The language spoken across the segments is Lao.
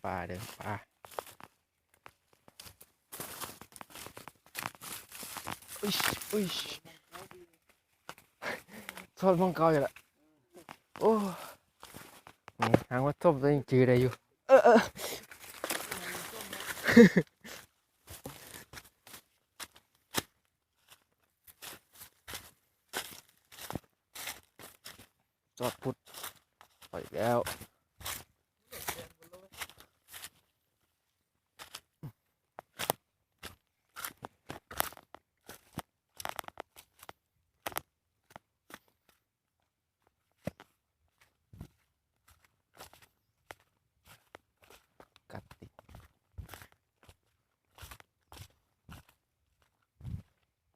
ປາເດີ ປາ. ອຸ້ຍ ອຸ້ຍ ຊອດໝ່ອງເກົ່າຢູ່ລະ. ໂອ້ ນີ້ຫາງວ່າສົ້ມຕົວເອງຈື່ໄດ້ຢູ່. ເອີ ເອີ. ຊອດພຸດ ເຂົ້າອີກແລ້ວ. ກັດຕິ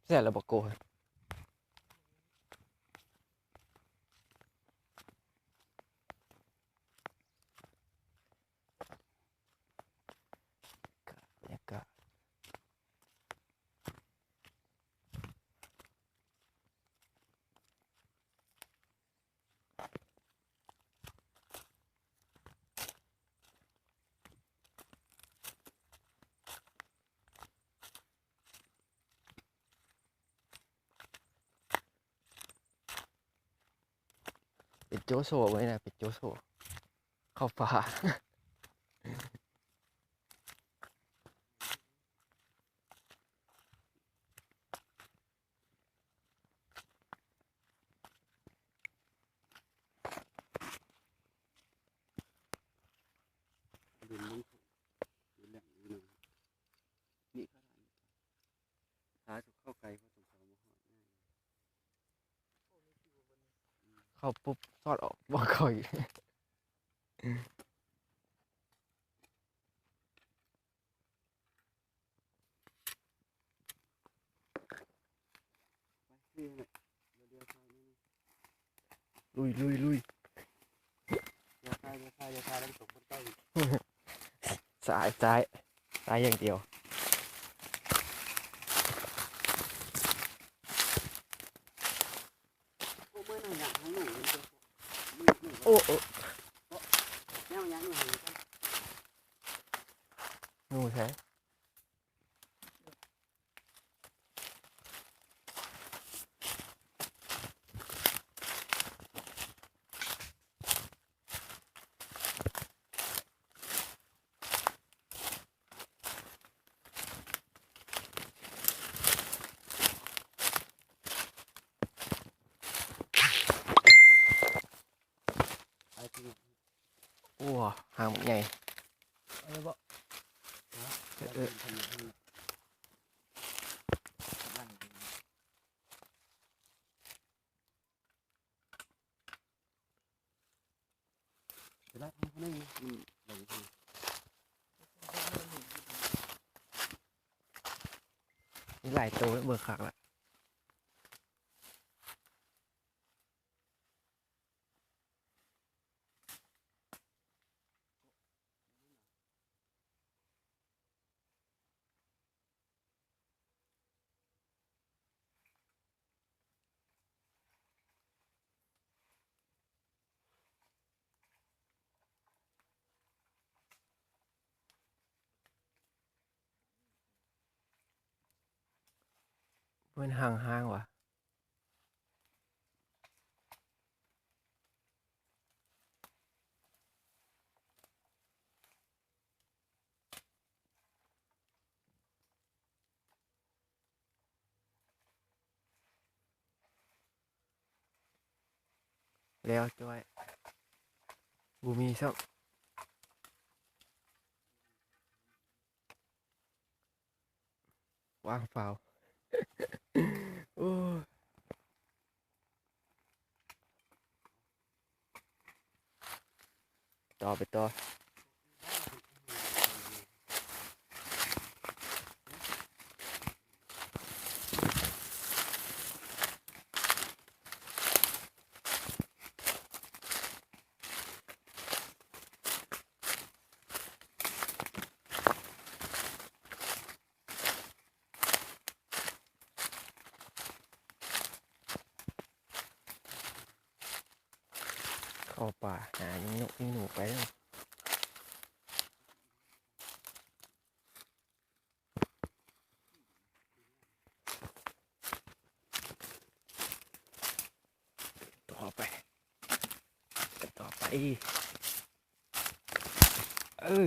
ແຊບແລ້ວບໍ່ໂກ. ບັນຍາກາດ ເປັນໂຈໂຊໄວ້ນະ ເປັນໂຈໂຊ ເຂົ້າປ່າ. ເຂົ້າປຸບຊອດອອກບໍ່ເຂົ້າອີກ. ລຸຍ ລຸຍ ລຸຍ. ຢ່າຖ່າຍ ຢ່າຖ່າຍ ຢ່າຖ່າຍ ແລ້ວຕົກມັນໃກ້. ສາຍ ສາຍ ສາຍຢ່າງດຽວ. ໂອ້ ໂອ້ ໜູໃສ? ໂອ້ ຫາງບັກໃຫຍ່. ເອີ ເອີ. ມີຫຼາຍໂຕ ເບິ່ງຄັກລະ. ເພິ່ນຫ້າງໆ ຫວາ. ແລ້ວຈ້ອຍ ບໍ່ມີຊ້ຳ. ວ່າງເປົ່າ. ໂອ້ຍ ຕໍ່ໄປຕໍ່. ເຂົ້າປ່າຫາຍິງນົກຍິງໜູໄປ. ເອີ ເອີ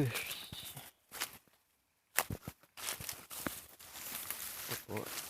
ໂອ້ໂຫ